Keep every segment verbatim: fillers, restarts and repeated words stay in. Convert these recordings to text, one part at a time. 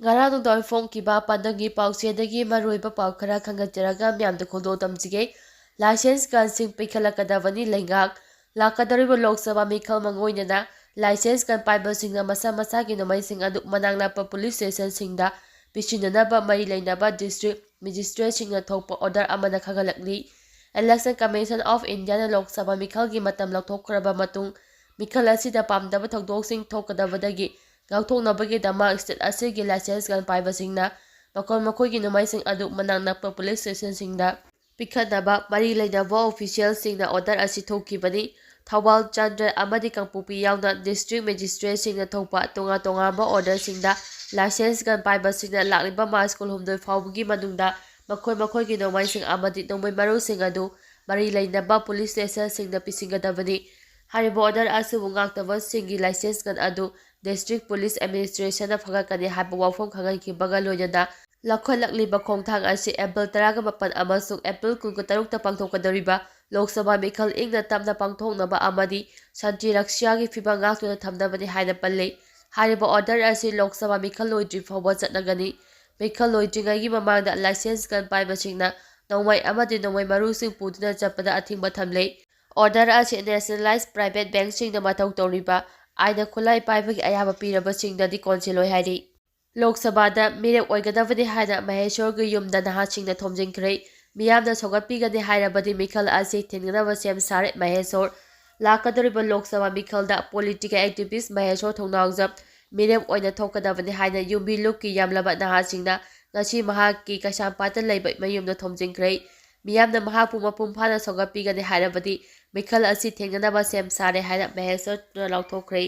ꯉꯔꯥꯡ ꯅꯨꯡꯗꯥꯡ ꯐꯣꯡꯈꯤꯕ ꯄꯥꯟꯗꯝꯒꯤ ꯄꯥꯎꯆꯦꯗꯒꯤ ꯃꯔꯨꯑꯣꯏꯕ ꯄꯥꯎ ꯈꯔ ꯈꯪꯒꯠꯆꯔꯒ ꯃꯌꯥꯝꯗ ꯈꯣꯡꯗꯣꯛ ꯇꯝꯖꯒꯦ꯫ ꯂꯥꯏꯁꯦꯟꯁ ꯒꯟꯁꯤꯡ ꯄꯤꯈꯠꯂꯛꯀꯗꯕꯅꯤ ꯂꯩꯉꯥꯛ꯫ ꯂꯥꯛꯀꯗꯧꯔꯤꯕ ꯂꯣꯛ ꯁꯚꯥ ꯃꯤꯈꯜ ꯃꯥꯡꯑꯣꯏꯅꯅ ꯂꯥꯏꯁꯦꯟꯁ ꯒꯟ ꯄꯥꯏꯕꯁꯤꯡꯅ ꯃꯁꯥ ꯃꯁꯥꯒꯤ ꯅꯣꯡꯃꯩꯁꯤꯡ ꯑꯗꯨ ꯃꯅꯥꯛ ꯅꯛꯄ ꯄꯨꯂꯤꯁ ꯁ꯭ꯇꯦꯁꯟꯁꯤꯡꯗ ꯄꯤꯁꯤꯟꯅꯅꯕ ꯃꯔꯤ ꯂꯩꯅꯕ ꯗꯤꯁꯇ꯭ꯔꯤꯛ ꯃꯦꯖꯤꯁꯇ꯭ꯔꯦꯠꯁꯤꯡꯅ ꯊꯣꯛꯄ ꯑꯣꯔꯗꯔ ꯑꯃꯅ ꯈꯪꯍꯜꯂꯛꯂꯤ꯫ Election Commission of Indiaꯅ Lok Sabha ꯃꯤꯈꯜꯒꯤ ꯃꯇꯝ ꯂꯧꯊꯣꯛꯈ꯭ꯔꯕ ꯃꯇꯨꯡ ꯃꯤꯈꯜ ꯑꯁꯤꯗ ꯄꯥꯝꯗꯕ ꯊꯧꯗꯣꯛꯁꯤꯡ ꯊꯣꯛꯀꯗꯕꯗꯒꯤ ꯉꯥꯛꯊꯣꯛꯅꯕꯒꯤꯗꯃꯛ ꯁ꯭ꯇꯦꯠ ꯑꯁꯤꯒꯤ ꯂꯥꯏꯁꯦꯟꯁ ꯒꯟ ꯄꯥꯏꯕꯁꯤꯡꯅ ꯃꯈꯣꯏ ꯃꯈꯣꯏꯒꯤ ꯅꯣꯡꯃꯩꯁꯤꯡ ꯑꯗꯨ ꯃꯅꯥꯛ ꯅꯛꯄ ꯄꯨꯂꯤꯁ ꯁ꯭ꯇꯦꯁꯟꯁꯤꯡꯗ ꯄꯤꯈꯠꯅꯕ ꯃꯔꯤ ꯂꯩꯅꯕ ꯑꯣꯐꯤꯁꯤꯌꯦꯜꯁꯤꯡꯅ ꯑꯣꯔꯗꯔ ꯑꯁꯤ ꯊꯣꯛꯈꯤꯕꯅꯤ꯫ ꯊꯧꯕꯥꯜ, ꯆꯥꯟꯗꯦꯜ ꯑꯃꯗꯤ ꯀꯥꯡꯄꯣꯛꯄꯤ ꯌꯥꯎꯅ ꯗꯤꯁꯇ꯭ꯔꯤꯛ ꯃꯦꯖꯤꯁꯇ꯭ꯔꯦꯠꯁꯤꯡꯅ ꯊꯣꯛꯄ ꯇꯣꯉꯥꯟ ꯇꯣꯉꯥꯟꯕ ꯑꯣꯔꯗꯔꯁꯤꯡꯗ ꯂꯥꯏꯁꯦꯟꯁ ꯒꯟ ꯄꯥꯏꯕꯁꯤꯡꯅ ꯂꯥꯛꯂꯤꯕ ꯃꯥꯔꯆ ꯀꯨꯟꯍꯨꯝꯗꯣꯏ ꯐꯥꯎꯕꯒꯤ ꯃꯅꯨꯡꯗ ꯃꯈꯣꯏ ꯃꯈꯣꯏꯒꯤ ꯅꯣꯡꯃꯩꯁꯤꯡ ꯑꯃꯗꯤ ꯅꯣꯡꯃꯩ ꯃꯔꯨꯁꯤꯡ ꯑꯗꯨ ꯃꯔꯤ ꯂꯩꯅꯕ ꯄꯨꯂꯤꯁ ꯁ꯭ꯇꯦꯁꯟꯁꯤꯡꯗ ꯄꯤꯁꯤꯟꯒꯗꯕꯅꯤ꯫ ꯍꯥꯏꯔꯤꯕ ꯑꯣꯔꯗꯔ ꯑꯁꯤꯕꯨ ꯉꯥꯛꯇꯕꯁꯤꯡꯒꯤ ꯂꯥꯏꯁꯦꯟꯁ ꯒꯟ ꯑꯗꯨ ꯗꯤꯁꯇ꯭ꯔꯤꯛ ꯄꯨꯂꯤꯁ ꯑꯦꯗꯃꯤꯅꯤꯁꯇ꯭ꯔꯦꯁꯟꯗ ꯐꯒꯠꯀꯅꯤ ꯍꯥꯏꯕ ꯋꯥꯐꯝ ꯈꯪꯍꯟꯈꯤꯕꯒ ꯂꯣꯏꯅꯅ ꯂꯧꯈꯠꯂꯛꯂꯤꯕ ꯈꯣꯡꯊꯥꯡ ꯑꯁꯤ ꯑꯦꯄ꯭ꯔꯤꯜ ꯇꯔꯥꯒ ꯃꯥꯄꯟ ꯑꯃꯁꯨꯡ ꯑꯦꯄ꯭ꯔꯤꯜ ꯀꯨꯟꯒ ꯇꯔꯨꯛꯇ ꯄꯥꯡꯊꯣꯛꯀꯗꯧꯔꯤꯕ ꯂꯣꯛ ꯁꯚꯥ ꯃꯤꯈꯜ ꯏꯪꯅ ꯇꯞꯅ ꯄꯥꯡꯊꯣꯛꯅꯕ ꯑꯃꯗꯤ ꯁꯥꯟꯇꯤ ꯔꯛꯁ꯭ꯌꯥꯒꯤ ꯐꯤꯕꯝ ꯉꯥꯛꯇꯨꯅ ꯊꯝꯅꯕꯅꯤ ꯍꯥꯏꯅ ꯄꯜꯂꯤ꯫ ꯍꯥꯏꯔꯤꯕ ꯑꯣꯔꯗꯔ ꯑꯁꯤ ꯂꯣꯛ ꯁꯚꯥ ꯃꯤꯈꯜ ꯂꯣꯏꯗ꯭ꯔꯤ ꯐꯥꯎꯕ ꯆꯠꯅꯒꯅꯤ꯫ ꯃꯤꯈꯜ ꯂꯣꯏꯗ꯭ꯔꯤꯉꯩꯒꯤ ꯃꯃꯥꯡꯗ ꯂꯥꯏꯁꯦꯟꯁ ꯒꯟ ꯄꯥꯏꯕꯁꯤꯡꯅ ꯅꯣꯡꯃꯩ ꯑꯃꯗꯤ ꯅꯣꯡꯃꯩ ꯃꯔꯨꯁꯤꯡ ꯄꯨꯗꯨꯅ ꯆꯠꯄꯗ ꯑꯊꯤꯡꯕ ꯊꯝꯂꯤ꯫ ꯑꯣꯔꯗꯔ ꯑꯁꯤ ꯅꯦꯁꯅꯦꯂꯥꯏꯖ ꯄ꯭ꯔꯥꯏꯚꯦꯠ ꯕꯦꯡꯛꯁꯤꯡꯅ ꯃꯊꯧ ꯇꯧꯔꯤꯕ ꯑꯥꯏꯟꯅ ꯈꯨꯠꯂꯥꯏ ꯄꯥꯏꯕꯒꯤ ꯑꯌꯥꯕ ꯄꯤꯔꯕꯁꯤꯡꯗꯗꯤ ꯀꯣꯟꯁꯤꯜꯂꯣꯏ ꯍꯥꯏꯔꯤ꯫ ꯂꯣꯛ ꯁꯚꯥꯗ ꯃꯤꯔꯦꯞ ꯑꯣꯏꯒꯗꯕꯅꯤ ꯍꯥꯏꯅ ꯃꯍꯦꯁꯣꯔꯒꯤ ꯌꯨꯝꯗ ꯅꯍꯥꯁꯤꯡꯅ ꯊꯣꯝꯖꯤꯟꯈ꯭ꯔꯦ꯫ ꯃꯤꯌꯥꯝꯅ ꯁꯧꯒꯠꯄꯤꯒꯅꯤ ꯍꯥꯏꯔꯕꯗꯤ ꯃꯤꯈꯜ ꯑꯁꯤ ꯊꯤꯡꯅꯅꯕ ꯁꯦꯝ ꯁꯥꯔꯦ ꯃꯍꯦꯁꯣꯔ꯫ ꯂꯥꯛꯀꯗꯧꯔꯤꯕ ꯂꯣꯛ ꯁꯚꯥ ꯃꯤꯈꯜꯗ ꯄꯣꯂꯤꯇꯤꯀꯦꯜ ꯑꯦꯛꯇꯤꯚꯤꯁ ꯃꯍꯦꯁꯣꯔ ꯊꯣꯡꯅꯥꯎꯖꯝ ꯃꯤꯔꯦꯞ ꯑꯣꯏꯅ ꯊꯣꯛꯀꯗꯕꯅꯤ ꯍꯥꯏꯅ ꯌꯨꯝꯕꯤ ꯂꯨꯞꯀꯤ ꯌꯥꯝꯂꯕ ꯅꯍꯥꯁꯤꯡꯅ ꯉꯁꯤ ꯃꯍꯥꯛꯀꯤ ꯀꯩꯁꯥꯝꯄꯥꯠꯇ ꯂꯩꯕ ꯃꯌꯨꯝꯗ ꯊꯣꯝꯖꯤꯟꯈ꯭ꯔꯦ꯫ ꯃꯤꯌꯥꯝꯅ ꯃꯍꯥꯛꯄꯨ ꯃꯄꯨꯡ ꯐꯥꯅ ꯁꯧꯒꯠꯄꯤꯒꯅꯤ ꯍꯥꯏꯔꯕꯗꯤ ꯃꯤꯈꯜ ꯑꯁꯤ ꯊꯦꯡꯅꯅꯕ ꯁꯦꯝ ꯁꯥꯔꯦ ꯍꯥꯏꯅ ꯃꯍꯦꯁꯣꯔꯅ ꯂꯥꯎꯊꯣꯛꯈ꯭ꯔꯦ꯫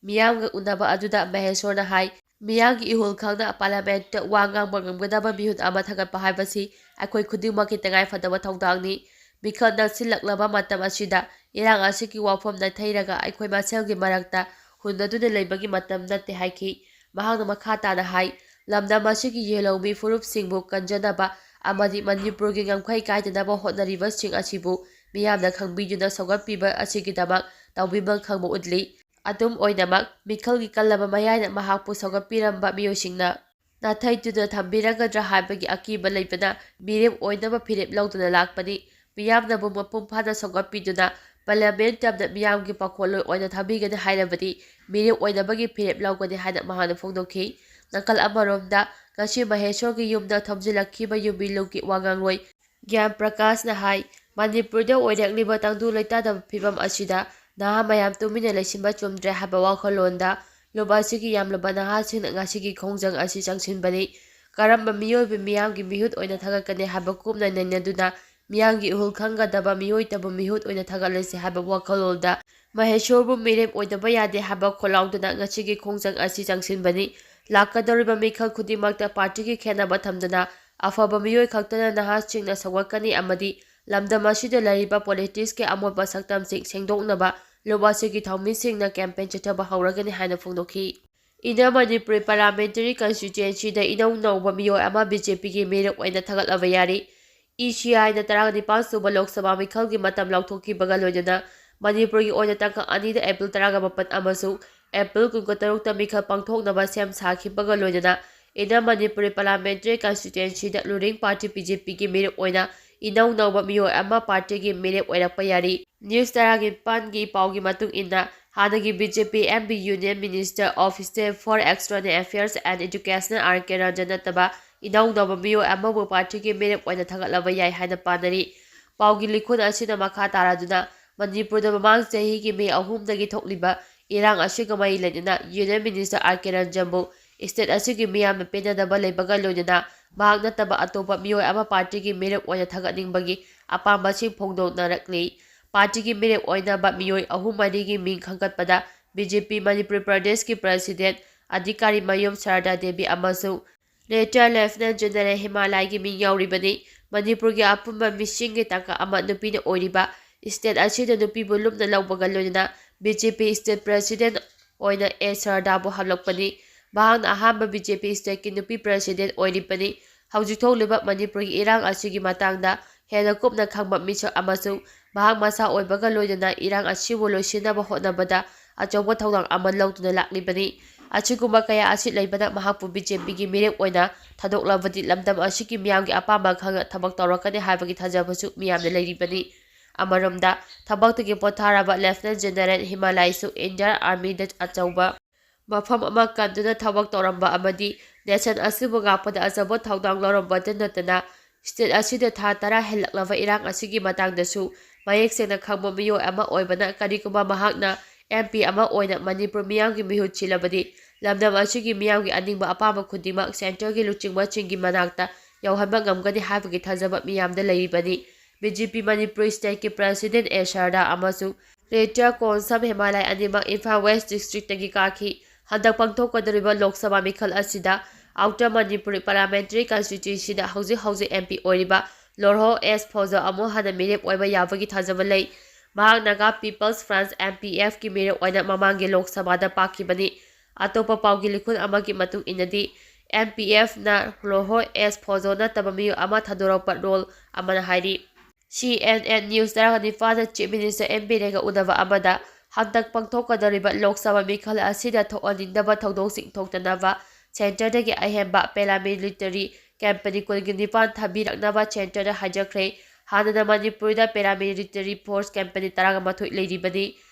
ꯃꯤꯌꯥꯝꯒ ꯎꯅꯕ ꯑꯗꯨꯗ ꯃꯍꯦꯁꯣꯔꯅ ꯍꯥꯏ, ꯃꯤꯌꯥꯝꯒꯤ ꯏꯍꯨꯜ ꯈꯪꯅ ꯄꯥꯔꯂꯤꯌꯥꯃꯦꯟꯠꯇ ꯋꯥ ꯉꯥꯡꯕ ꯉꯝꯒꯗꯕ ꯃꯤꯍꯨꯠ ꯑꯃ ꯊꯥꯒꯠꯄ ꯍꯥꯏꯕꯁꯤ ꯑꯩꯈꯣꯏ ꯈꯨꯗꯤꯡꯃꯛꯀꯤ ꯇꯉꯥꯏꯐꯗꯕ ꯊꯧꯗꯥꯡꯅꯤ꯫ ꯃꯤꯈꯜ ꯅꯛꯁꯤꯜꯂꯛꯂꯕ ꯃꯇꯝ ꯑꯁꯤꯗ ꯏꯔꯥꯡ ꯑꯁꯤꯒꯤ ꯋꯥꯐꯝ ꯅꯥꯊꯩꯔꯒ ꯑꯩꯈꯣꯏ ꯃꯁꯦꯜꯒꯤ ꯃꯔꯛꯇ ꯍꯨꯟꯅꯗꯨꯅ ꯂꯩꯕꯒꯤ ꯃꯇꯝ ꯅꯠꯇꯦ ꯍꯥꯏꯈꯤ꯫ ꯃꯍꯥꯛꯅ ꯃꯈꯥ ꯇꯥꯅ ꯍꯥꯏ, ꯂꯝꯗꯝ ꯑꯁꯤꯒꯤ ꯌꯦꯜꯍꯧꯃꯤ ꯐꯨꯔꯨꯞꯁꯤꯡꯕꯨ ꯀꯟꯖꯅꯕ ꯑꯃꯗꯤ ꯃꯅꯤꯄꯨꯔꯒꯤ ꯉꯝꯈꯩ ꯀꯥꯏꯗꯅꯕ ꯍꯣꯠꯅꯔꯤꯕꯁꯤꯡ ꯑꯁꯤꯕꯨ ꯃꯤꯌꯥꯝꯅ ꯈꯪꯕꯤꯗꯨꯅ ꯁꯧꯒꯠꯄꯤꯕ ꯑꯁꯤꯒꯤꯗꯃꯛ ꯇꯧꯕꯤꯃꯜ ꯈꯪꯕ ꯎꯠꯂꯤ꯫ ꯑꯗꯨꯝ ꯑꯣꯏꯅꯃꯛ, ꯃꯤꯈꯜꯒꯤ ꯀꯜꯂꯕ ꯃꯌꯥꯏꯅ ꯃꯍꯥꯛꯄꯨ ꯁꯧꯒꯠꯄꯤꯔꯝꯕ ꯃꯤꯑꯣꯏꯁꯤꯡꯅ ꯅꯥꯊꯩꯗꯨꯅ ꯊꯝꯕꯤꯔꯒꯗ꯭ꯔꯥ ꯍꯥꯏꯕꯒꯤ ꯑꯀꯤꯕ ꯂꯩꯕꯅ ꯃꯤꯔꯦꯞ ꯑꯣꯏꯅꯕ ꯐꯤꯔꯦꯞ ꯂꯧꯗꯨꯅ ꯂꯥꯛꯄꯅꯤ꯫ ꯃꯤꯌꯥꯝꯅꯕꯨ ꯃꯄꯨꯡ ꯐꯥꯅ ꯁꯧꯒꯠꯄꯤꯗꯨꯅ ꯄꯥꯔꯂꯤꯌꯥꯃꯦꯟꯠ ꯇꯝꯅ ꯃꯤꯌꯥꯝꯒꯤ ꯄꯥꯈꯣꯜꯂꯣꯏ ꯑꯣꯏꯅ ꯊꯝꯕꯤꯒꯅꯤ ꯍꯥꯏꯔꯕꯗꯤ ꯃꯤꯔꯦꯞ ꯑꯣꯏꯅꯕꯒꯤ ꯐꯤꯔꯦꯞ ꯂꯧꯒꯅꯤ ꯍꯥꯏꯅ ꯃꯍꯥꯛꯅ ꯐꯣꯡꯗꯣꯛꯈꯤ꯫ ꯅꯥꯀꯜ ꯑꯃꯔꯣꯝꯗ, ꯉꯁꯤ ꯃꯍꯦꯁꯣꯔꯒꯤ ꯌꯨꯝꯗ ꯊꯣꯝꯖꯤꯜꯂꯛꯈꯤꯕ ꯌꯨꯝꯕꯤ ꯂꯨꯞꯀꯤ ꯋꯥꯉꯥꯡꯂꯣꯏ ꯒ꯭ꯌꯥꯟ ꯄ꯭ꯔꯀꯥꯁꯅ ꯍꯥꯏ, ꯃꯅꯤꯄꯨꯔꯗ ꯑꯣꯏꯔꯛꯂꯤꯕ ꯇꯪꯗꯨ ꯂꯩꯇꯥꯗꯕ ꯐꯤꯕꯝ ꯑꯁꯤꯗ ꯅꯍꯥ ꯃꯌꯥꯝ ꯇꯨꯃꯤꯟꯅ ꯂꯩꯁꯤꯟꯕ ꯆꯨꯝꯗ꯭ꯔꯦ ꯍꯥꯏꯕ ꯋꯥꯈꯜꯂꯣꯟꯗ ꯂꯨꯞ ꯑꯁꯤꯒꯤ ꯌꯥꯝꯂꯕ ꯅꯍꯥꯁꯤꯡꯅ ꯉꯁꯤꯒꯤ ꯈꯣꯡꯖꯪ ꯑꯁꯤ ꯆꯪꯁꯤꯟꯕꯅꯤ꯫ ꯀꯔꯝꯕ ꯃꯤꯑꯣꯏꯕ ꯃꯤꯌꯥꯝꯒꯤ ꯃꯤꯍꯨꯠ ꯑꯣꯏꯅ ꯊꯥꯒꯠꯀꯅꯤ ꯍꯥꯏꯕ ꯀꯨꯞꯅ ꯅꯩꯅꯗꯨꯅ ꯃꯤꯌꯥꯝꯒꯤ ꯏꯍꯨꯜ ꯈꯪꯒꯗꯕ ꯃꯤꯑꯣꯏꯇꯕꯨ ꯃꯤꯍꯨꯠ ꯑꯣꯏꯅ ꯊꯥꯒꯠꯂꯁꯤ ꯍꯥꯏꯕ ꯋꯥꯈꯜꯂꯣꯟꯗ ꯃꯍꯦꯁꯣꯔꯕꯨ ꯃꯤꯔꯦꯞ ꯑꯣꯏꯗꯕ ꯌꯥꯗꯦ ꯍꯥꯏꯕ ꯈꯣꯜꯂꯥꯎꯗꯨꯅ ꯉꯁꯤꯒꯤ ꯈꯣꯡꯖꯪ ꯑꯁꯤ ꯆꯪꯁꯤꯟꯕꯅꯤ꯫ ꯂꯥꯛꯀꯗꯧꯔꯤꯕ ꯃꯤꯈꯜ ꯈꯨꯗꯤꯡꯃꯛꯇ ꯄꯥꯔꯇꯤꯒꯤ ꯈꯦꯠꯅꯕ ꯊꯝꯗꯅ ꯑꯐꯕ ꯃꯤꯑꯣꯏ ꯈꯛꯇꯅ ꯅꯍꯥꯁꯤꯡꯅ ꯁꯧꯒꯠꯀꯅꯤ ꯑꯃꯗꯤ ꯂꯝꯗꯝ ꯑꯁꯤꯗ ꯂꯩꯔꯤꯕ ꯄꯣꯂꯤꯇꯤꯛꯁꯀꯤ ꯑꯃꯣꯠꯄ ꯁꯛꯇꯝꯁꯤꯡ ꯁꯦꯡꯗꯣꯛꯅꯕ ꯂꯨꯞ ꯑꯁꯤꯒꯤ ꯊꯧꯃꯤꯁꯤꯡꯅ ꯀꯦꯝꯄꯦꯟ ꯆꯠꯊꯕ ꯍꯧꯔꯒꯅꯤ ꯍꯥꯏꯅ ꯐꯣꯡꯗꯣꯛꯈꯤ꯫ Inner Manipuri Parliamentary Constituencyꯗ ꯏꯅꯧ ꯅꯧꯕ ꯃꯤꯑꯣꯏ ꯑꯃ ꯕꯤ ꯖꯦ ꯄꯤꯒꯤ ꯃꯤꯔꯦꯞ ꯑꯣꯏꯅ ꯊꯥꯒꯠꯂꯕ ꯌꯥꯔꯤ꯫ ꯏ ꯁꯤ ꯑꯥꯏꯅ ꯇꯔꯥꯅꯤꯄꯥꯟ ꯁꯨꯕ ꯂꯣꯛ ꯁꯚꯥ ꯃꯤꯈꯜꯒꯤ ꯃꯇꯝ ꯂꯥꯎꯊꯣꯛꯈꯤꯕꯒ ꯂꯣꯏꯅꯅ ꯃꯅꯤꯄꯨꯔꯒꯤ ꯑꯣꯏꯅ ꯇꯥꯡꯀꯛ ꯑꯅꯤꯗ ꯑꯦꯄ꯭ꯔꯤꯜ ꯇꯔꯥꯒ ꯃꯥꯄꯟ ꯑꯃꯁꯨꯡ ꯑꯦꯄ꯭ꯔꯤꯜ ꯀꯨꯟꯇꯔꯨꯛꯇ ꯃꯤꯈꯜ ꯄꯥꯡꯊꯣꯛꯅꯕ ꯁꯦꯝ ꯁꯥꯈꯤꯕꯒ ꯂꯣꯏꯅꯅ Inner Manipuri Parliamentary Constituencyꯗ ruling party B J ꯄꯤꯒꯤ ꯃꯤꯔꯦꯞ ꯑꯣꯏꯅ ꯏꯅꯧ ꯅꯧꯕ ꯃꯤꯑꯣꯏ ꯑꯃ ꯄꯥꯔꯇꯤꯒꯤ ꯃꯤꯔꯦꯞ ꯑꯣꯏꯔꯛꯄ ꯌꯥꯔꯤ꯫ ꯅ꯭ꯌꯨꯁ ꯇꯔꯥꯅꯤꯄꯥꯟꯒꯤ ꯄꯥꯎꯒꯤ ꯃꯇꯨꯡ ꯏꯟꯅ, ꯍꯥꯟꯅꯒꯤ B J P M P Union Minister of State for Extraordinary Affairs and Education R K Ranjan ꯅꯠꯇꯕ ꯏꯅꯧ ꯅꯧꯕ ꯃꯤꯑꯣꯏ ꯑꯃꯕꯨ ꯄꯥꯔꯇꯤꯒꯤ ꯃꯤꯔꯦꯞ ꯑꯣꯏꯅ ꯊꯥꯒꯠꯂꯕ ꯌꯥꯏ ꯍꯥꯏꯅ ꯄꯥꯅꯔꯤ꯫ ꯄꯥꯎꯒꯤ ꯂꯤꯈꯨꯟ ꯑꯁꯤꯅ ꯃꯈꯥ ꯇꯥꯔꯗꯨꯅ, ꯃꯅꯤꯄꯨꯔꯗ ꯃꯃꯥꯡ ꯆꯍꯤꯒꯤ ꯃꯦ ꯑꯍꯨꯝꯗꯒꯤ ꯊꯣꯛꯂꯤꯕ ꯏꯔꯥꯡ ꯑꯁꯤꯒ ꯃꯔꯤ ꯂꯩꯅꯅ Union Minister R K ꯔꯟꯖꯟꯕꯨ state ꯑꯁꯤꯒꯤ ꯃꯤꯌꯥꯝꯅ ꯄꯦꯟꯅꯗꯕ ꯂꯩꯕꯒ ꯂꯣꯏꯅꯅ ꯃꯍꯥꯛ ꯅꯠꯇꯕ ꯑꯇꯣꯞꯄ ꯃꯤꯑꯣꯏ ꯑꯃ ꯄꯥꯔꯇꯤꯒꯤ ꯃꯤꯔꯦꯞ ꯑꯣꯏꯅ ꯊꯥꯒꯠꯅꯤꯡꯕꯒꯤ ꯑꯄꯥꯝꯕꯁꯤꯡ ꯐꯣꯡꯗꯣꯛꯅꯔꯛꯂꯤ꯫ ꯄꯥꯔꯇꯤꯒꯤ ꯃꯤꯔꯦꯞ ꯑꯣꯏꯅꯕ ꯃꯤꯑꯣꯏ ꯑꯍꯨꯝ ꯃꯔꯤꯒꯤ ꯃꯤꯡ ꯈꯟꯒꯠꯄꯗ ꯕꯤ ꯖꯦ ꯄꯤ ꯃꯅꯤꯄꯨꯔ ꯄ꯭ꯔꯗꯦꯁꯀꯤ president ꯑꯙꯤꯀꯥꯔꯤ ꯃꯌꯨꯝ ꯁꯔꯗꯥ ꯗꯦꯕꯤ ꯑꯃꯁꯨꯡ Retired Lieutenant General ꯍꯤꯃꯥꯂꯥꯏꯒꯤ ꯃꯤꯡ ꯌꯥꯎꯔꯤꯕꯅꯤ꯫ ꯃꯅꯤꯄꯨꯔꯒꯤ ꯑꯄꯨꯟꯕ ꯃꯤꯁꯤꯡꯒꯤ ꯇꯥꯡꯀꯛ ꯑꯃ ꯅꯨꯄꯤꯅ ꯑꯣꯏꯔꯤꯕ state ꯑꯁꯤꯗ ꯅꯨꯄꯤꯕꯨ ꯂꯨꯝꯅ ꯂꯧꯕꯒ ꯂꯣꯏꯅꯅ ꯕꯤ ꯖꯦ ꯄꯤ state president ꯑꯣꯏꯅ ꯑꯦ ꯁꯔꯗꯥꯕꯨ ꯍꯥꯞꯂꯛꯄꯅꯤ꯫ ꯃꯍꯥꯛꯅ ꯑꯍꯥꯟꯕ ꯕꯤ ꯖꯦ ꯄꯤ stateꯀꯤ ꯅꯨꯄꯤ president ꯑꯣꯏꯔꯤꯕꯅꯤ꯫ ꯍꯧꯖꯤꯛ ꯊꯣꯛꯂꯤꯕ ꯃꯅꯤꯄꯨꯔꯒꯤ ꯏꯔꯥꯡ ꯑꯁꯤꯒꯤ ꯃꯇꯥꯡꯗ ꯍꯦꯟꯅ ꯀꯨꯞꯅ ꯈꯪꯕ ꯃꯤꯁꯛ ꯑꯃꯁꯨꯡ ꯃꯍꯥꯛ ꯃꯁꯥ ꯑꯣꯏꯕꯒ ꯂꯣꯏꯅꯅ ꯏꯔꯥꯡ ꯑꯁꯤꯕꯨ ꯂꯣꯏꯁꯤꯟꯅꯕ ꯍꯣꯠꯅꯕꯗ ꯑꯆꯧꯕ ꯊꯧꯗꯥꯡ ꯑꯃ ꯂꯧꯗꯨꯅ ꯂꯥꯛꯂꯤꯕꯅꯤ꯫ ꯑꯁꯤꯒꯨꯝꯕ ꯀꯌꯥ ꯑꯁꯤ ꯂꯩꯕꯅ ꯃꯍꯥꯛꯄꯨ ꯕꯤ ꯖꯦ ꯄꯤꯒꯤ ꯃꯤꯔꯦꯞ ꯑꯣꯏꯅ ꯊꯥꯗꯣꯛꯂꯕꯗꯤ ꯂꯝꯗꯝ ꯑꯁꯤꯒꯤ ꯃꯤꯌꯥꯝꯒꯤ ꯑꯄꯥꯝꯕ ꯈꯪꯅ ꯊꯕꯛ ꯇꯧꯔꯛꯀꯅꯤ ꯍꯥꯏꯕꯒꯤ ꯊꯥꯖꯕꯁꯨ ꯃꯤꯌꯥꯝꯅ ꯂꯩꯔꯤꯕꯅꯤ꯫ ꯑꯃꯔꯣꯝꯗ, ꯊꯕꯛꯇꯒꯤ ꯄꯣꯊꯥꯔꯕ ꯂꯦꯐꯇꯤꯅꯦꯟ ꯖꯦꯅꯔꯦꯜ ꯍꯤꯃꯥꯂꯥꯏꯁꯨ ꯏꯟꯗꯤꯌꯥꯟ ꯑꯥꯔꯃꯤꯗ ꯑꯆꯧꯕ ꯃꯐꯝ ꯑꯃ ꯀꯟꯗꯨꯅ ꯊꯕꯛ ꯇꯧꯔꯝꯕ ꯑꯃꯗꯤ ꯅꯦꯁꯟ ꯑꯁꯤꯕꯨ ꯉꯥꯛꯄꯗ ꯑꯆꯧꯕ ꯊꯧꯗꯥꯡ ꯂꯧꯔꯝꯕꯇ ꯅꯠꯇꯅ, ꯁ꯭ꯇꯦꯠ ꯑꯁꯤꯗ ꯊꯥ ꯇꯔꯥ ꯍꯦꯜꯂꯛꯂꯕ ꯏꯔꯥꯡ ꯑꯁꯤꯒꯤ ꯃꯇꯥꯡꯗꯁꯨ ꯃꯌꯦꯛ ꯁꯦꯡꯅ ꯈꯪꯕ ꯃꯤꯑꯣꯏ ꯑꯃ ꯑꯣꯏꯕꯅ, ꯀꯔꯤꯒꯨꯝꯕ ꯃꯍꯥꯛꯅ ꯑꯦꯝ ꯄꯤ ꯑꯃ ꯑꯣꯏꯅ ꯃꯅꯤꯄꯨꯔ ꯃꯤꯌꯥꯝꯒꯤ ꯃꯤꯍꯨꯠ ꯁꯤꯜꯂꯕꯗꯤ, ꯂꯝꯗꯝ ꯑꯁꯤꯒꯤ ꯃꯤꯌꯥꯝꯒꯤ ꯑꯅꯤꯡꯕ ꯑꯄꯥꯝꯕ ꯈꯨꯗꯤꯡꯃꯛ ꯁꯦꯟꯇꯔꯒꯤ ꯂꯨꯆꯤꯡꯕꯁꯤꯡꯒꯤ ꯃꯅꯥꯛꯇ ꯌꯧꯍꯟꯕ ꯉꯝꯒꯅꯤ ꯍꯥꯏꯕꯒꯤ ꯊꯥꯖꯕ ꯃꯤꯌꯥꯝꯗ ꯂꯩꯔꯤꯕꯅꯤ꯫ ꯕꯤ ꯖꯦ ꯄꯤ ꯃꯅꯤꯄꯨꯔ ꯁ꯭ꯇꯦꯠꯀꯤ ꯄ꯭ꯔꯦꯁꯤꯗꯦꯟꯠ ꯑꯦ ꯁꯔꯗꯥ ꯑꯃꯁꯨꯡ ꯔꯤꯇꯥꯌꯔ ꯀꯣꯟꯁꯝ ꯍꯦꯃꯥꯂꯥꯏ ꯑꯅꯤꯃꯛ ꯏꯝꯐꯥꯜ ꯋꯦꯁ꯭ꯠ ꯗꯤꯁꯇ꯭ꯔꯤꯛꯇꯒꯤ ꯀꯥꯈꯤ꯫ ꯍꯟꯗꯛ ꯄꯥꯡꯊꯣꯛꯀꯗꯧꯔꯤꯕ ꯂꯣꯛ ꯁꯚꯥ ꯃꯤꯈꯜ ꯑꯁꯤꯗ ꯑꯥꯎꯇꯔ ꯃꯅꯤꯄꯨꯔꯤ ꯄꯥꯔꯂꯤꯌꯥꯃꯦꯟꯇꯔꯤ ꯀꯟꯁꯇꯤꯇ꯭ꯋꯦꯟꯁꯤꯗ ꯍꯧꯖꯤꯛ ꯍꯧꯖꯤꯛ ꯑꯦꯝ ꯄꯤ ꯑꯣꯏꯔꯤꯕ ꯂꯣꯔꯍꯣ ꯑꯦꯁ ꯐꯣꯖꯣ ꯑꯃꯨꯛ ꯍꯟꯅ ꯃꯤꯔꯦꯞ ꯑꯣꯏꯕ ꯌꯥꯕꯒꯤ ꯊꯥꯖꯕ ꯂꯩ꯫ ꯃꯍꯥꯛ Naga people's front, N P ꯑꯦꯐꯀꯤ ꯃꯤꯔꯦꯞ ꯑꯣꯏꯅ ꯃꯃꯥꯡꯒꯤ ꯂꯣꯛ ꯁꯚꯥꯗ ꯄꯥꯛꯈꯤꯕꯅꯤ꯫ ꯑꯇꯣꯞꯄ ꯄꯥꯎꯒꯤ ꯂꯤꯈꯨꯜ ꯑꯃꯒꯤ ꯃꯇꯨꯡ ꯏꯟꯅꯗꯤ, ꯑꯦꯟ ꯄꯤ ꯑꯦꯐꯅ ꯂꯣꯔꯍꯣ ꯑꯦꯁ ꯐꯣꯖꯣ ꯅꯠꯇꯕ ꯃꯤꯑꯣꯏ ꯑꯃ ꯊꯥꯗꯣꯔꯛꯄ ꯔꯣꯜ ꯑꯃꯅ ꯍꯥꯏꯔꯤ꯫ ꯁꯤ ꯑꯦꯟ ꯑꯦꯟ ꯅ꯭ꯌꯨꯁ ꯇꯔꯥꯅꯤꯄꯥꯟꯗ ꯆꯤꯐ ꯃꯤꯅꯤꯁꯇꯔ ꯑꯦꯝ ꯕꯤꯔꯦꯟꯒ ꯎꯅꯕ ꯑꯃꯗ ꯍꯟꯗꯛ ꯄꯥꯡꯊꯣꯛꯀꯗꯧꯔꯤꯕ ꯂꯣꯛ ꯁꯚꯥ ꯃꯤꯈꯜ ꯑꯁꯤꯗ ꯊꯣꯛꯍꯟꯅꯤꯡꯗꯕ ꯊꯧꯗꯣꯛꯁꯤꯡ ꯊꯣꯛꯇꯅꯕ ꯁꯦꯟꯇꯔꯗꯒꯤ ꯑꯍꯦꯟꯕ ꯄꯦꯔꯥꯃꯤꯂꯤꯇꯔꯤ ꯀꯝꯄꯅꯤ ꯀꯨꯟꯒ ꯅꯤꯄꯥꯟ ꯊꯥꯕꯤꯔꯛꯅꯕ ꯁꯦꯟꯇꯔꯗ ꯍꯥꯏꯖꯈ꯭ꯔꯦ꯫ ꯍꯥꯟꯅꯅ ꯃꯅꯤꯄꯨꯔꯗ ꯄꯦꯔꯥꯃꯤꯂꯤꯇꯔꯤ ꯐꯣꯔꯁ ꯀꯝꯄꯅꯤ ꯇꯔꯥꯃꯥꯊꯣꯏ ꯂꯩꯔꯤꯕꯅꯤ꯫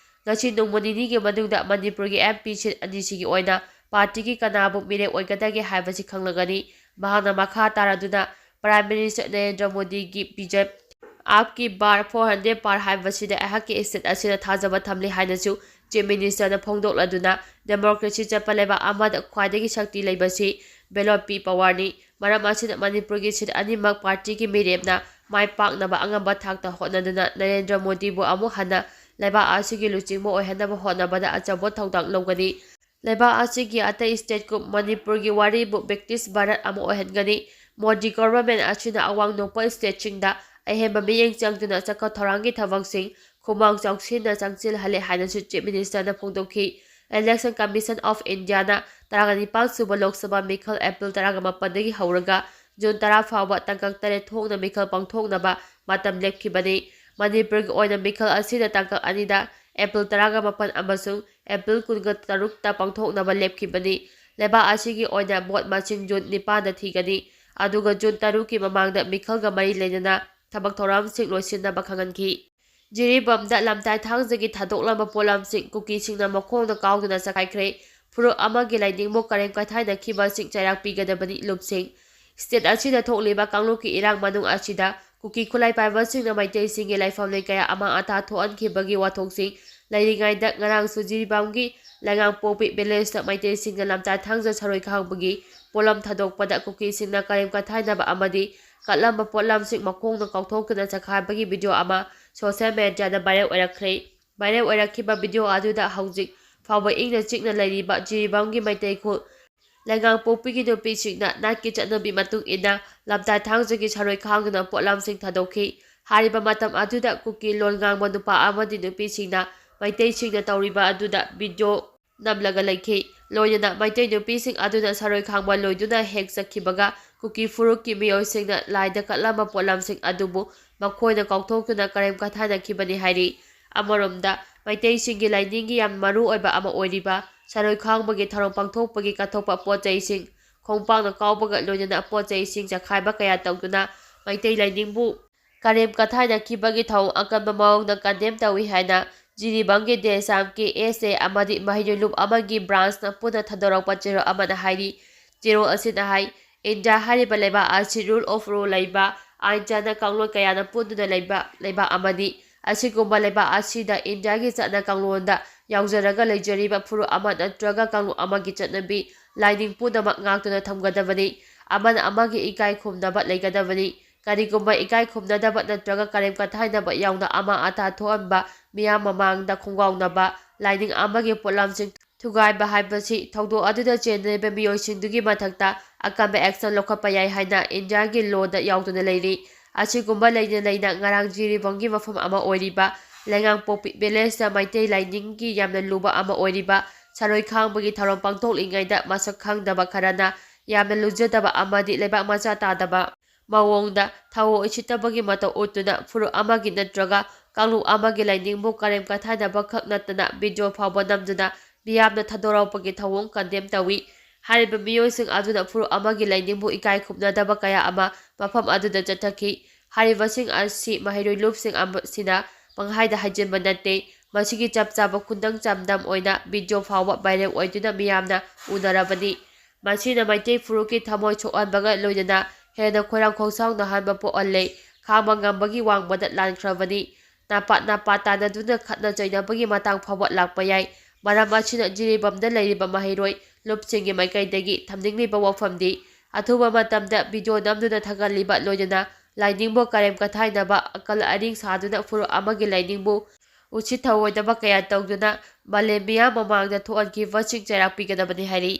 ꯉꯁꯤ ꯅꯣꯡꯃ ꯅꯤꯅꯤꯒꯤ ꯃꯅꯨꯡꯗ ꯃꯅꯤꯄꯨꯔꯒꯤ ꯑꯦꯝ ꯄꯤ ꯁꯤꯠ ꯑꯅꯤꯁꯤꯒꯤ ꯑꯣꯏꯅ ꯄꯥꯔꯇꯤꯒꯤ ꯀꯅꯥꯕꯨ ꯃꯤꯔꯦꯞ ꯑꯣꯏꯒꯗꯒꯦ ꯍꯥꯏꯕꯁꯤ ꯈꯪꯂꯒꯅꯤ꯫ ꯃꯍꯥꯛꯅ ꯃꯈꯥ ꯇꯥꯔꯗꯨꯅ ꯄ꯭ꯔꯥꯏꯝ ꯃꯤꯅꯤꯁꯇꯔ ꯅꯔꯦꯟꯗ꯭ꯔ ꯃꯣꯗꯤꯒꯤ ꯕꯤꯖꯟ ꯑꯞꯀꯤ ꯕꯥꯔ ꯐꯣꯔ ꯍꯟꯗ꯭ꯔꯦꯠ ꯄꯥꯔ ꯍꯥꯏꯕꯁꯤꯗ ꯑꯩꯍꯥꯛꯀꯤ ꯁ꯭ꯇꯦꯠ ꯑꯁꯤꯗ ꯊꯥꯖꯕ ꯊꯝꯂꯤ ꯍꯥꯏꯅꯁꯨ ꯆꯤꯐ ꯃꯤꯅꯤꯁꯇꯔꯅ ꯐꯣꯡꯗꯣꯛꯂꯗꯨꯅ, ꯗꯦꯃꯣꯀ꯭ꯔꯦꯁꯤ ꯆꯠꯄ ꯂꯩꯕꯥꯛ ꯑꯃꯗ ꯈ꯭ꯋꯥꯏꯗꯒꯤ ꯁꯛꯇꯤ ꯂꯩꯕꯁꯤ ꯕꯦꯂꯣꯠ ꯄꯤ ꯄꯋꯥꯔꯅꯤ꯫ ꯃꯔꯝ ꯑꯁꯤꯅ ꯃꯅꯤꯄꯨꯔꯒꯤ ꯁꯤꯠ ꯑꯅꯤꯃꯛ ꯄꯥꯔꯇꯤꯒꯤ ꯃꯤꯔꯦꯞꯅ ꯃꯥꯏ ꯄꯥꯛꯅꯕ ꯑꯉꯝꯕ ꯊꯥꯛꯇ ꯍꯣꯠꯅꯗꯨꯅ ꯅꯔꯦꯟꯗ꯭ꯔ ꯃꯣꯗꯤꯕꯨ ꯑꯃꯨꯛ ꯍꯟꯅ ꯂꯩꯕꯥꯛ ꯑꯁꯤꯒꯤ ꯂꯨꯆꯤꯡꯕ ꯑꯣꯏꯍꯟꯅꯕ ꯍꯣꯠꯅꯕꯗ ꯑꯆꯧꯕ ꯊꯧꯗꯥꯡ ꯂꯧꯒꯅꯤ꯫ ꯂꯩꯕꯥꯛ ꯑꯁꯤꯒꯤ ꯑꯇꯩ ꯁ꯭ꯇꯦꯠꯀꯨꯝ ꯃꯅꯤꯄꯨꯔꯒꯤ ꯋꯥꯔꯤꯕꯨ ꯕ꯭ꯔꯤꯇꯤꯁ ꯚꯥꯔꯠ ꯑꯃ ꯑꯣꯏꯍꯟꯒꯅꯤ꯫ ꯃꯣꯗꯤ ꯒꯣꯚꯔꯟꯃꯦꯟꯠ ꯑꯁꯤꯅ ꯑꯋꯥꯡ ꯅꯣꯡꯄꯣꯛ ꯁ꯭ꯇꯦꯠꯁꯤꯡꯗ ꯑꯍꯦꯟꯕ ꯃꯤꯠꯌꯦꯡ ꯆꯪꯗꯨꯅ ꯆꯥꯎꯈꯠ ꯊꯧꯔꯥꯡꯒꯤ ꯊꯕꯛꯁꯤꯡ ꯈꯨꯃꯥꯡ ꯆꯥꯎꯁꯤꯟꯅ ꯆꯪꯁꯤꯜꯍꯜꯂꯦ ꯍꯥꯏꯅꯁꯨ ꯆꯤꯐ ꯃꯤꯅꯤꯁꯇꯔꯅ ꯐꯣꯡꯗꯣꯛꯈꯤ꯫ ꯏꯂꯦꯛꯁꯟ ꯀꯃꯤꯁꯟ ꯑꯣꯐ ꯏꯟꯗꯤꯌꯥꯅ ꯇꯔꯥꯅꯤꯄꯥꯟ ꯁꯨꯕ ꯂꯣꯛ ꯁꯚꯥ ꯃꯤꯈꯜ ꯑꯦꯄ꯭ꯔꯤꯜ ꯇꯔꯥꯃꯥꯄꯟꯗꯒꯤ ꯍꯧꯔꯒ ꯖꯨꯟ ꯇꯔꯥ ꯐꯥꯎꯕ ꯇꯥꯡꯀꯛ ꯇꯔꯦꯠ ꯊꯣꯛꯅ ꯃꯤꯈꯜ ꯄꯥꯡꯊꯣꯛꯅꯕ ꯃꯇꯝ ꯂꯦꯞꯈꯤꯕꯅꯤ꯫ ꯃꯅꯤꯄꯨꯔꯒꯤ ꯑꯣꯏꯅ ꯃꯤꯈꯜ ꯑꯁꯤꯗ ꯇꯥꯡꯀꯛ ꯑꯅꯤꯗ ꯑꯦꯄ꯭ꯔꯤꯜ ꯇꯔꯥꯒ ꯃꯥꯄꯟ ꯑꯃꯁꯨꯡ ꯑꯦꯄ꯭ꯔꯤꯜ ꯀꯨꯟꯒ ꯇꯔꯨꯛꯇ ꯄꯥꯡꯊꯣꯛꯅꯕ ꯂꯦꯞꯈꯤꯕꯅꯤ꯫ ꯂꯩꯕꯥꯛ ꯑꯁꯤꯒꯤ ꯑꯣꯏꯅ ꯚꯣꯠ ꯃꯁꯤꯡ ꯖꯨꯟ ꯅꯤꯄꯥꯟꯗ ꯊꯤꯒꯅꯤ, ꯑꯗꯨꯒ ꯖꯨꯟ ꯇꯔꯨꯛꯀꯤ ꯃꯃꯥꯡꯗ ꯃꯤꯈꯜꯒ ꯃꯔꯤ ꯂꯩꯅꯅ ꯊꯕꯛ ꯊꯧꯔꯝꯁꯤꯡ ꯂꯣꯏꯁꯤꯟꯅꯕ ꯈꯪꯍꯟꯈꯤ꯫ ꯖꯤꯔꯤꯕꯥꯝꯗ ꯂꯝꯇꯥꯏ ꯊꯥꯡꯖꯒꯤ ꯊꯥꯗꯣꯛꯂꯝꯕ ꯄꯣꯠꯂꯝꯁꯤꯡ ꯀꯨꯀꯤꯁꯤꯡꯅ ꯃꯈꯣꯡꯅ ꯀꯥꯎꯗꯨꯅ ꯆꯈꯥꯏꯈ꯭ꯔꯦ꯫ ꯐꯨꯔꯨꯞ ꯑꯃꯒꯤ ꯂꯥꯏꯅꯤꯡꯕꯨ ꯀꯔꯦꯝ ꯀꯊꯥꯏꯅꯈꯤꯕꯁꯤꯡ ꯆꯩꯔꯥꯛ ꯄꯤꯒꯗꯕꯅꯤ꯫ ꯂꯨꯞꯁꯤꯡ꯫ ꯁ꯭ꯇꯦꯠ ꯑꯁꯤꯗ ꯊꯣꯛꯂꯤꯕ ꯀꯥꯡꯂꯨꯞꯀꯤ ꯏꯔꯥꯡ ꯃꯅꯨꯡ ꯑꯁꯤꯗ ꯀꯨꯀꯤ ꯈꯨꯠꯂꯥꯏ ꯄꯥꯏꯕꯁꯤꯡꯅ ꯃꯩꯇꯩꯁꯤꯡꯒꯤ ꯂꯥꯏꯐꯝ ꯂꯩ ꯀꯌꯥ ꯑꯃꯥꯡ ꯑꯇꯥ ꯊꯣꯛꯍꯟꯈꯤꯕꯒꯤ ꯋꯥꯊꯣꯛꯁꯤꯡ ꯂꯩꯔꯤꯉꯩꯗ, ꯉꯔꯥꯡꯁꯨ ꯖꯤꯔꯤꯕꯥꯝꯒꯤ ꯂꯩꯉꯥꯡꯄꯣꯛꯄꯤ ꯚꯤꯂꯦꯖꯇ ꯃꯩꯇꯩꯁꯤꯡꯅ ꯂꯝꯇꯥ ꯊꯥꯡꯖ ꯁꯔꯣꯏ ꯈꯥꯡꯕꯒꯤ ꯄꯣꯠꯂꯝ ꯊꯥꯗꯣꯛꯄꯗ ꯀꯨꯀꯤꯁꯤꯡꯅ ꯀꯔꯦꯝ ꯀꯊꯥꯏꯅꯕ ꯑꯃꯗꯤ ꯀꯠꯂꯝꯕ ꯄꯣꯠꯂꯝꯁꯤꯡ ꯃꯈꯣꯡꯅ ꯀꯥꯎꯊꯣꯛꯇꯨꯅ ꯆꯈꯥꯏꯕꯒꯤ ꯚꯤꯗꯤꯑꯣ ꯑꯃ ꯁꯣꯁꯤꯌꯦꯜ ꯃꯦꯗꯤꯌꯥꯗ ꯚꯥꯏꯔꯦꯜ ꯑꯣꯏꯔꯛꯈ꯭ꯔꯦ꯫ ꯚꯥꯏꯔꯦꯜ ꯑꯣꯏꯔꯛꯈꯤꯕ ꯚꯤꯗꯤꯑꯣ ꯑꯗꯨꯗ ꯍꯧꯖꯤꯛ ꯐꯥꯎꯕ ꯏꯪꯅ ꯆꯤꯛꯅ ꯂꯩꯔꯤꯕ ꯖꯤꯔꯤꯕꯥꯝꯒꯤ ꯃꯩꯇꯩ ꯈꯨꯜ ꯂꯩꯉꯥꯡꯄꯣꯛꯄꯤꯒꯤ ꯅꯨꯄꯤꯁꯤꯡꯅ ꯅꯥꯠꯀꯤ ꯆꯠꯅꯕꯤ ꯃꯇꯨꯡ ꯏꯟꯅ ꯂꯝꯇꯥ ꯊꯥꯡꯖꯒꯤ ꯁꯔꯣꯏ ꯈꯥꯡꯗꯨꯅ ꯄꯣꯠꯂꯝꯁꯤꯡ ꯊꯥꯗꯣꯛꯈꯤ꯫ ꯍꯥꯏꯔꯤꯕ ꯃꯇꯝ ꯑꯗꯨꯗ ꯀꯨꯀꯤ ꯂꯣꯟ ꯉꯥꯡꯕ ꯅꯨꯄꯥ ꯑꯃꯗꯤ ꯅꯨꯄꯤꯁꯤꯡꯅ ꯃꯩꯇꯩꯁꯤꯡꯅ ꯇꯧꯔꯤꯕ ꯑꯗꯨꯗ ꯚꯤꯗꯤꯑꯣ ꯅꯝꯂꯒ ꯂꯩꯈꯤ꯫ ꯂꯣꯏꯅꯅ ꯃꯩꯇꯩ ꯅꯨꯄꯤꯁꯤꯡ ꯑꯗꯨꯅ ꯁꯔꯣꯏ ꯈꯥꯡꯕ ꯂꯣꯏꯗꯨꯅ ꯍꯦꯛ ꯆꯠꯈꯤꯕꯒ ꯀꯨꯀꯤ ꯐꯨꯔꯨꯞꯀꯤ ꯃꯤꯑꯣꯏꯁꯤꯡꯅ ꯂꯥꯏꯗ ꯀꯠꯂꯝꯕ ꯄꯣꯠꯂꯝꯁꯤꯡ ꯑꯗꯨꯕꯨ ꯃꯈꯣꯏꯅ ꯀꯥꯎꯊꯣꯛꯇꯨꯅ ꯀꯔꯦꯝ ꯀꯊꯥꯏꯅꯈꯤꯕꯅꯤ ꯍꯥꯏꯔꯤ꯫ ꯑꯃꯔꯣꯝꯗ, ꯃꯩꯇꯩꯁꯤꯡꯒꯤ ꯂꯥꯏꯅꯤꯡꯒꯤ ꯌꯥꯝ ꯃꯔꯨ ꯑꯣꯏꯕ ꯑꯃ ꯑꯣꯏꯔꯤꯕ ꯁꯔꯣꯏ ꯈꯥꯡꯕꯒꯤ ꯊꯧꯔꯝ ꯄꯥꯡꯊꯣꯛꯄꯒꯤ ꯀꯠꯊꯣꯛꯄ ꯄꯣꯠ ꯆꯩꯁꯤꯡ ꯈꯣꯡꯄꯥꯛꯅ ꯀꯥꯎꯕꯒ ꯂꯣꯏꯅꯅ ꯄꯣꯠ ꯆꯩꯁꯤꯡ ꯆꯈꯥꯏꯕ ꯀꯌꯥ ꯇꯧꯗꯨꯅ ꯃꯩꯇꯩ ꯂꯥꯏꯅꯤꯡꯕꯨ ꯀꯔꯦꯝ ꯀꯊꯥꯏꯅꯈꯤꯕꯒꯤ ꯊꯧꯑꯣꯡ ꯑꯀꯟꯕ ꯃꯑꯣꯡꯗ ꯀꯟꯗꯦꯝ ꯇꯧꯏ ꯍꯥꯏꯅ ꯖꯤꯔꯤꯕꯥꯝꯒꯤ ꯗꯦꯁꯥꯝ ꯀꯦ ꯑꯦꯁ ꯑꯦ ꯑꯃꯗꯤ ꯃꯍꯩꯔꯣꯏ ꯂꯨꯞ ꯑꯃꯒꯤ ꯕ꯭ꯔꯥꯟꯁꯅ ꯄꯨꯟꯅ ꯊꯥꯗꯣꯔꯛꯄ ꯆꯦꯔꯣꯜ ꯑꯃꯅ ꯍꯥꯏꯔꯤ꯫ ꯆꯦꯔꯣꯜ ꯑꯁꯤꯅ ꯍꯥꯏ, ꯏꯟꯗꯤꯌꯥ ꯍꯥꯏꯔꯤꯕ ꯂꯩꯕꯥꯛ ꯑꯁꯤ ꯔꯨꯜ ꯑꯣꯐ ꯂꯣ ꯂꯩꯕ, ꯑꯥꯏꯟ ꯆꯠꯅ ꯀꯥꯡꯂꯣꯟ ꯀꯌꯥꯅ ꯄꯨꯟꯗꯨꯅ ꯂꯩꯕ ꯂꯩꯕꯥꯛ ꯑꯃꯅꯤ꯫ ꯑꯁꯤꯒꯨꯝꯕ ꯂꯩꯕꯥꯛ ꯑꯁꯤꯗ ꯏꯟꯗꯤꯌꯥꯒꯤ ꯆꯠꯅ ꯀꯥꯡꯂꯣꯟꯗ ꯌꯥꯎꯖꯔꯒ ꯂꯩꯖꯔꯤꯕ ꯐꯨꯔꯨꯞ ꯑꯃ ꯅꯠꯇ꯭ꯔꯒ ꯀꯥꯡꯂꯨꯞ ꯑꯃꯒꯤ ꯆꯠꯅꯕꯤ, ꯂꯥꯏꯅꯤꯡ ꯄꯨꯝꯅꯃꯛ ꯉꯥꯛꯇꯨꯅ ꯊꯝꯒꯗꯕꯅꯤ꯫ ꯑꯃꯅ ꯑꯃꯒꯤ ꯏꯀꯥꯏ ꯈꯨꯝꯅꯕ ꯂꯩꯒꯗꯕꯅꯤ꯫ ꯀꯔꯤꯒꯨꯝꯕ ꯏꯀꯥꯏ ꯈꯨꯝꯅꯗꯕ ꯅꯠꯇ꯭ꯔꯒ ꯀꯔꯦꯝ ꯀꯊꯥꯏꯅꯕ ꯌꯥꯎꯅ ꯑꯃꯥꯡ ꯑꯇꯥ ꯊꯣꯛꯍꯟꯕ, ꯃꯤꯌꯥꯝ ꯃꯃꯥꯡꯗ ꯈꯣꯡꯒꯥꯎꯅꯕ, ꯂꯥꯏꯅꯤꯡ ꯑꯃꯒꯤ ꯄꯣꯠꯂꯝꯁꯤꯡ ꯊꯨꯒꯥꯏꯕ ꯍꯥꯏꯕꯁꯤ ꯊꯧꯗꯣꯛ ꯑꯗꯨꯗ ꯆꯦꯟꯅꯔꯤꯕ ꯃꯤꯑꯣꯏꯁꯤꯡꯗꯨꯒꯤ ꯃꯊꯛꯇ ꯑꯀꯟꯕ ꯑꯦꯛꯁꯟ ꯂꯧꯈꯠꯄ ꯌꯥꯏ ꯍꯥꯏꯅ ꯏꯟꯗꯤꯌꯥꯒꯤ ꯂꯣꯗ ꯌꯥꯎꯗꯨꯅ ꯂꯩꯔꯤ꯫ ꯑꯁꯤꯒꯨꯝꯕ ꯂꯩꯅ ꯂꯩꯅ ꯉꯔꯥꯡ ꯖꯤꯔꯤꯕꯥꯝꯒꯤ ꯃꯐꯝ ꯑꯃ ꯑꯣꯏꯔꯤꯕ ꯂꯩꯉꯥꯡꯄꯣꯛꯄꯤ ꯚꯤꯂꯦꯖꯇ ꯃꯩꯇꯩ ꯂꯥꯏꯅꯤꯡꯒꯤ ꯌꯥꯝꯅ ꯂꯨꯕ ꯑꯃ ꯑꯣꯏꯔꯤꯕ ꯁꯔꯣꯏ ꯈꯥꯡꯕꯒꯤ ꯊꯧꯔꯝ ꯄꯥꯡꯊꯣꯛꯂꯤꯉꯩꯗ ꯃꯁꯛ ꯈꯪꯗꯕ ꯈꯔꯅ ꯌꯥꯝꯅ ꯂꯨꯖꯗꯕ ꯑꯃꯗꯤ ꯂꯩꯕꯥꯛ ꯃꯆꯥ ꯇꯥꯗꯕ ꯃꯑꯣꯡꯗ ꯊꯧꯑꯣꯏ ꯎꯁꯤꯠꯇꯕꯒꯤ ꯃꯇꯧ ꯎꯠꯇꯨꯅ ꯐꯨꯔꯨꯞ ꯑꯃꯒꯤ ꯅꯠꯇ꯭ꯔꯒ ꯀꯥꯡꯂꯨꯞ ꯑꯃꯒꯤ ꯂꯥꯏꯅꯤꯡꯕꯨ ꯀꯔꯦꯝ ꯀꯊꯥꯏꯅꯕ ꯈꯛ ꯅꯠꯇꯅ ꯚꯤꯗꯤꯑꯣ ꯐꯥꯎꯕ ꯅꯝꯗꯨꯅ ꯃꯤꯌꯥꯝꯅ ꯊꯥꯗꯣꯔꯛꯄꯒꯤ ꯊꯧꯑꯣꯡ ꯀꯟꯗꯦꯝ ꯇꯧꯏ꯫ ꯍꯥꯏꯔꯤꯕ ꯃꯤꯑꯣꯏꯁꯤꯡ ꯑꯗꯨꯅ ꯐꯨꯔꯨꯞ ꯑꯃꯒꯤ ꯂꯥꯏꯅꯤꯡꯕꯨ ꯏꯀꯥꯏ ꯈꯨꯝꯅꯗꯕ ꯀꯌꯥ ꯑꯃ ꯃꯐꯝ ꯑꯗꯨꯗ ꯆꯠꯊꯈꯤ꯫ ꯍꯥꯏꯔꯤꯕꯁꯤꯡ ꯑꯁꯤ ꯃꯍꯩꯔꯣꯏ ꯂꯨꯞꯁꯤꯡ ꯑꯁꯤꯅ ꯄꯪꯍꯥꯏꯗ ꯍꯥꯏꯖꯤꯟꯕ ꯅꯠꯇꯦ꯫ ꯃꯁꯤꯒꯤ ꯆꯞ ꯆꯥꯕ ꯈꯨꯗꯝ ꯆꯥꯡꯗꯝ ꯑꯣꯏꯅ ꯚꯤꯗꯤꯑꯣ ꯐꯥꯎꯕ ꯚꯥꯏꯔꯦꯜ ꯑꯣꯏꯗꯨꯅ ꯃꯤꯌꯥꯝꯅ ꯎꯅꯔꯕꯅꯤ꯫ ꯃꯁꯤꯅ ꯃꯩꯇꯩ ꯐꯨꯔꯨꯞꯀꯤ ꯊꯃꯣꯏ ꯁꯣꯛꯍꯟꯕꯒ ꯂꯣꯏꯅꯅ ꯍꯦꯟꯅ ꯈꯣꯏꯔꯥꯡ ꯈꯣꯏꯁꯥꯎꯅꯍꯟꯕ ꯄꯣꯛꯍꯜꯂꯦ꯫ ꯈꯥꯡꯕ ꯉꯝꯕꯒꯤ ꯋꯥꯡꯃꯗ ꯂꯥꯟꯈ꯭ꯔꯕꯅꯤ꯫ ꯅꯄꯥ ꯅꯄꯥ ꯇꯥꯟꯅꯗꯨꯅ ꯈꯠꯅ ꯆꯩꯅꯕꯒꯤ ꯃꯇꯥꯡ ꯐꯥꯎꯕ ꯂꯥꯛꯄ ꯌꯥꯏ꯫ ꯃꯔꯝ ꯑꯁꯤꯅ ꯖꯤꯔꯤꯕꯥꯝꯗ ꯂꯩꯔꯤꯕ ꯃꯍꯩꯔꯣꯏ ꯂꯨꯞꯁꯤꯡꯒꯤ ꯃꯥꯏꯀꯩꯗꯒꯤ ꯊꯝꯅꯤꯡꯂꯤꯕ ꯋꯥꯐꯝꯗꯤ, ꯑꯊꯨꯕ ꯃꯇꯝꯗ ꯚꯤꯗꯤꯑꯣ ꯅꯝꯗꯨꯅ ꯊꯥꯒꯠꯂꯤꯕ ꯂꯣꯏꯅꯅ ꯂꯥꯏꯅꯤꯡꯕ ꯀꯔꯦꯝ ꯀꯊꯥꯏꯅꯕ, ꯑꯀꯜ ꯑꯔꯤꯡ ꯁꯥꯗꯨꯅ ꯐꯨꯔꯨꯞ ꯑꯃꯒꯤ ꯂꯥꯏꯅꯤꯡꯕꯨ ꯎꯁꯤꯠ ꯊꯑꯣꯏꯗꯕ ꯀꯌꯥ ꯇꯧꯗꯨꯅ ꯃꯥꯂꯦꯝ ꯃꯤꯌꯥꯝ ꯃꯃꯥꯡꯗ ꯊꯣꯛꯍꯟꯈꯤꯕꯁꯤꯡ ꯆꯩꯔꯥꯛ ꯄꯤꯒꯗꯕꯅꯤ ꯍꯥꯏꯔꯤ꯫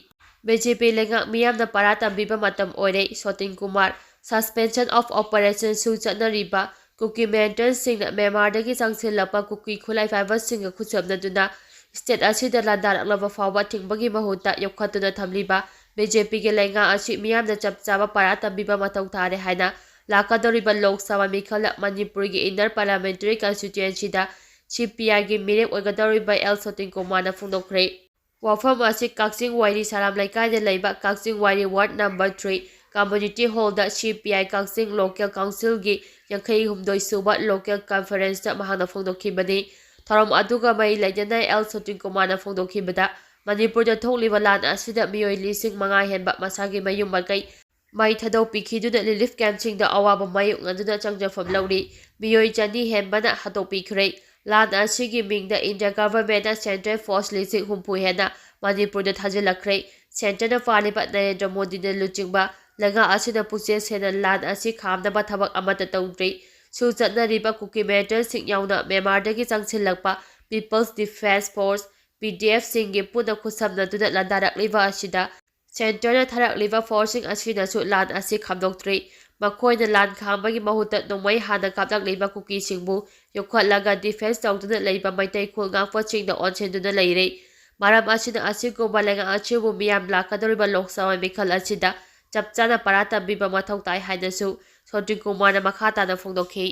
ꯕꯤ ꯖꯦ ꯄꯤ ꯂꯩꯉꯥꯛ ꯃꯤꯌꯥꯝꯅ ꯄꯔꯥ ꯇꯝꯕꯤꯕ ꯃꯇꯝ ꯑꯣꯏꯔꯦ꯫ ꯁꯣꯇꯤꯟ ꯀꯨꯃꯥꯔ, suspension of operation ꯁꯨ ꯆꯠꯅꯔꯤꯕ ꯀꯨꯀꯤ ꯃꯤꯂꯤꯇꯦꯟꯠꯁꯤꯡꯅ ꯃ꯭ꯌꯥꯟꯃꯥꯔꯗꯒꯤ ꯆꯪꯁꯤꯜꯂꯛꯄ ꯀꯨꯀꯤ ꯈꯨꯠꯂꯥꯏ ꯄꯥꯏꯕꯁꯤꯡꯒ ꯈꯨꯠꯁꯝꯅꯗꯨꯅ ꯁ꯭ꯇꯦꯠ ꯑꯁꯤꯗ ꯂꯥꯟꯗꯥꯔꯛꯂꯕ ꯐꯥꯎꯕ ꯊꯤꯡꯕꯒꯤ ꯃꯍꯨꯠꯇ ꯌꯣꯛꯈꯠꯇꯨꯅ ꯊꯝꯂꯤꯕ ꯕꯤ ꯖꯦ ꯄꯤꯒꯤ ꯂꯩꯉꯥꯛ ꯑꯁꯤ ꯃꯤꯌꯥꯝꯅ ꯆꯞ ꯆꯥꯕ ꯄꯔꯥ ꯇꯝꯕꯤꯕ ꯃꯊꯧ ꯇꯥꯔꯦ ꯍꯥꯏꯅ ꯂꯥꯛꯀꯗꯧꯔꯤꯕ ꯂꯣꯛ ꯁꯚꯥ ꯃꯤꯈꯜꯗ ꯃꯅꯤꯄꯨꯔꯒꯤ inner parliamentary constituency ꯗ ꯁꯤ ꯄꯤ ꯑꯥꯏꯒꯤ ꯃꯤꯔꯦꯞ ꯑꯣꯏꯒꯗꯧꯔꯤꯕ ꯑꯦꯜ ꯁꯣꯇꯤꯟ ꯀꯨꯃꯥꯔꯅ ꯐꯣꯡꯗꯣꯛꯈ꯭ꯔꯦ꯫ ꯋꯥꯐꯝ ꯑꯁꯤ ꯀꯛꯆꯤꯡ ꯋꯥꯏꯔꯤ ꯁꯂꯥꯝ ꯂꯩꯀꯥꯏꯗ ꯂꯩꯕ ꯀꯛꯆꯤꯡ ꯋꯥꯏꯔꯤ ward number three community hall ꯗ ꯁꯤ P I Kakching local council ꯒꯤ ꯌꯥꯡꯈꯩ ꯍꯨꯝꯗꯣꯏ ꯁꯨꯕ local conference ꯇ ꯃꯍꯥꯛꯅ ꯐꯣꯡꯗꯣꯛꯈꯤꯕꯅꯤ꯫ ꯊꯧꯔꯝ ꯑꯗꯨꯒ ꯃꯔꯤ ꯂꯩꯅꯅ ꯑꯦꯜ ꯁꯣꯇꯤꯟ ꯀꯨꯃꯥꯔꯅ ꯐꯣꯡꯗꯣꯛꯈꯤꯕꯗ, ꯃꯅꯤꯄꯨꯔꯗ ꯊꯣꯛꯂꯤꯕ ꯂꯥꯟ ꯑꯁꯤꯗ ꯃꯤꯑꯣꯏ ꯂꯤꯁꯤꯡ ꯃꯉꯥ ꯍꯦꯟꯕ ꯃꯁꯥꯒꯤ ꯃꯌꯨꯝ ꯃꯀꯩ ꯃꯩ ꯊꯥꯗꯣꯛꯄꯤꯈꯤꯗꯨꯅ relief camp ꯁꯤꯡꯗ ꯑꯋꯥꯕ ꯃꯥꯌꯣꯛꯅꯗꯨꯅ ꯆꯪꯖꯐꯝ ꯂꯧꯔꯤ꯫ ꯃꯤꯑꯣꯏ ꯆꯅꯤ ꯍꯦꯟꯕꯅ ꯍꯥꯠꯇꯣꯛꯄꯤꯈ꯭ꯔꯦ꯫ ꯂꯥꯟ ꯑꯁꯤꯒꯤ ꯃꯤꯡꯗ India government ꯅ central force ꯂꯤꯁꯤꯡ ꯍꯨꯝꯐꯨ ꯍꯦꯟꯅ ꯃꯅꯤꯄꯨꯔꯗ ꯊꯥꯖꯤꯜꯂꯛꯈ꯭ꯔꯦ꯫ Centre ꯅ ꯄꯥꯜꯂꯤꯕ ꯅꯔꯦꯟꯗ꯭ꯔ ꯃꯣꯗꯤꯅ ꯂꯨꯆꯤꯡꯕ ꯂꯩꯉꯥꯛ ꯑꯁꯤꯅ ꯄꯨꯛꯆꯦꯜ ꯁꯦꯡꯅ ꯂꯥꯟ ꯑꯁꯤ ꯈꯥꯝꯅꯕ ꯊꯕꯛ ꯑꯃꯠꯇ ꯇꯧꯗ꯭ꯔꯤ꯫ ꯁꯨ ꯆꯠꯅꯔꯤꯕ ꯀꯨꯀꯤ ꯃꯤꯂꯤꯇꯦꯟꯠꯁꯤꯡ ꯌꯥꯎꯅ ꯃ꯭ꯌꯥꯟꯃꯥꯔꯗꯒꯤ ꯆꯪꯁꯤꯜꯂꯛꯄ People's Defence Force, ꯄꯤ ꯗꯤ ꯑꯦꯐ ꯁꯤꯡꯒꯤ ꯄꯨꯟꯅ ꯈꯨꯠꯁꯝꯅꯗꯨꯅ ꯂꯥꯟꯗꯥꯔꯛꯂꯤꯕ ꯑꯁꯤꯗ centre ꯅ ꯊꯥꯔꯛꯂꯤꯕ force ꯁꯤꯡ ꯑꯁꯤꯅꯁꯨ ꯂꯥꯟ ꯑꯁꯤ ꯈꯥꯝꯗꯣꯛꯇ꯭ꯔꯤ꯫ ꯃꯈꯣꯏꯅ ꯂꯥꯟ ꯈꯥꯝꯕꯒꯤ ꯃꯍꯨꯠꯇ ꯅꯣꯡꯃꯩ ꯍꯥꯟꯅ ꯀꯥꯞꯂꯛꯂꯤꯕ ꯀꯨꯀꯤꯁꯤꯡꯕꯨ ꯌꯣꯛꯈꯠꯂꯒ defence ꯇꯧꯗꯨꯅ ꯂꯩꯕ ꯃꯩꯇꯩ ꯈꯨꯜ ꯉꯥꯛꯄꯁꯤꯡꯗ ꯑꯣꯟꯁꯤꯟꯗꯨꯅ ꯂꯩꯔꯦ꯫ ꯃꯔꯝ ꯑꯁꯤꯅ ꯑꯁꯤꯒꯨꯝꯕ ꯂꯩꯉꯥꯛ ꯑꯁꯤꯕꯨ ꯃꯤꯌꯥꯝ ꯂꯥꯛꯀꯗꯧꯔꯤꯕ ꯂꯣꯛ ꯁꯚꯥ ꯃꯤꯈꯜ ꯑꯁꯤꯗ ꯆꯞ ꯆꯥꯅ ꯄꯔꯥ ꯇꯝꯕꯤꯕ ꯃꯊꯧ ꯇꯥꯏ ꯍꯥꯏꯅꯁꯨ ꯁꯣꯇ꯭ꯔꯤ ꯀꯨꯃꯥꯔꯅ ꯃꯈꯥ ꯇꯥꯅ ꯐꯣꯡꯗꯣꯛꯈꯤ꯫